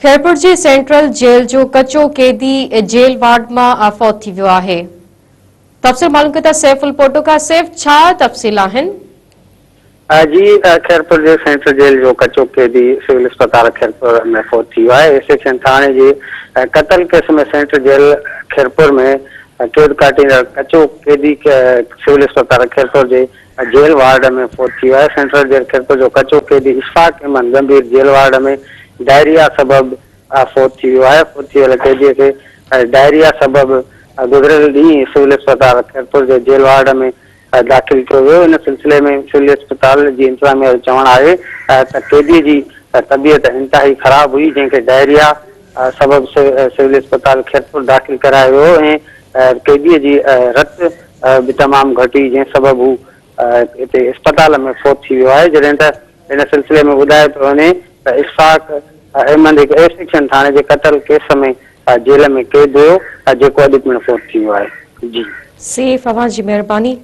خيرپور جي central jail جو ڪچو قيدي جيل وارڊ مان فوت ٿي ويو آهي. تفصيل معلوم ڪيون ٿا سيف الپوٽو کان. سيف ڇا تفصيل آهن؟ جي خيرپور جي سينٽرل جيل جو ڪچو قيدي سول اسپتال خيرپور ۾ فوت ٿي ويو آهي. اي سيڪشن ٿاڻي جي قتل ڪيس ۾ سينٽرل جيل خيرپور ۾ قيد ڪاٽيندڙ ڪچو قيدي سول اسپتال خيرپور جي جيل وارڊ ۾ فوت ٿي ويو آهي. سينٽرل جيل خيرپور جو ڪچو قيدي اشفاق احمد ڳنڀير جيل وارڊ ۾ ڊائريا سبب فوت ٿي ويو آهي. فوت ٿي ويل قيدي کي ڊائريا سبب گذريل ڏينهن سول اسپتال خيرپور جي جيل وارڊ ۾ داخل ڪيو ويو. ان سلسلي ۾ سول اسپتال جي انتظاميا جو چوڻ آهي ته قيدي جي طبيعت انتهائي خراب هئي جنهن کي ڊائريا سبب سول اسپتال خيرپور داخل ڪرايو ويو ۽ قيدي جي رت به تمام گهٽ هئي جنهن سبب هو هتي اسپتال ۾ فوت ٿي ويو آهي جڏهن ته ان سلسلي ۾ ٻڌايو پيو وڃي ته اشفاق احمد هڪ اي سيڪشن ٿاڻي جي قتل ڪيس ۾ جيل ۾ قيد هيو جيڪو اڄ پڻ فوت ٿي ويو آهي. جي. سيف اوهان جي مهرباني.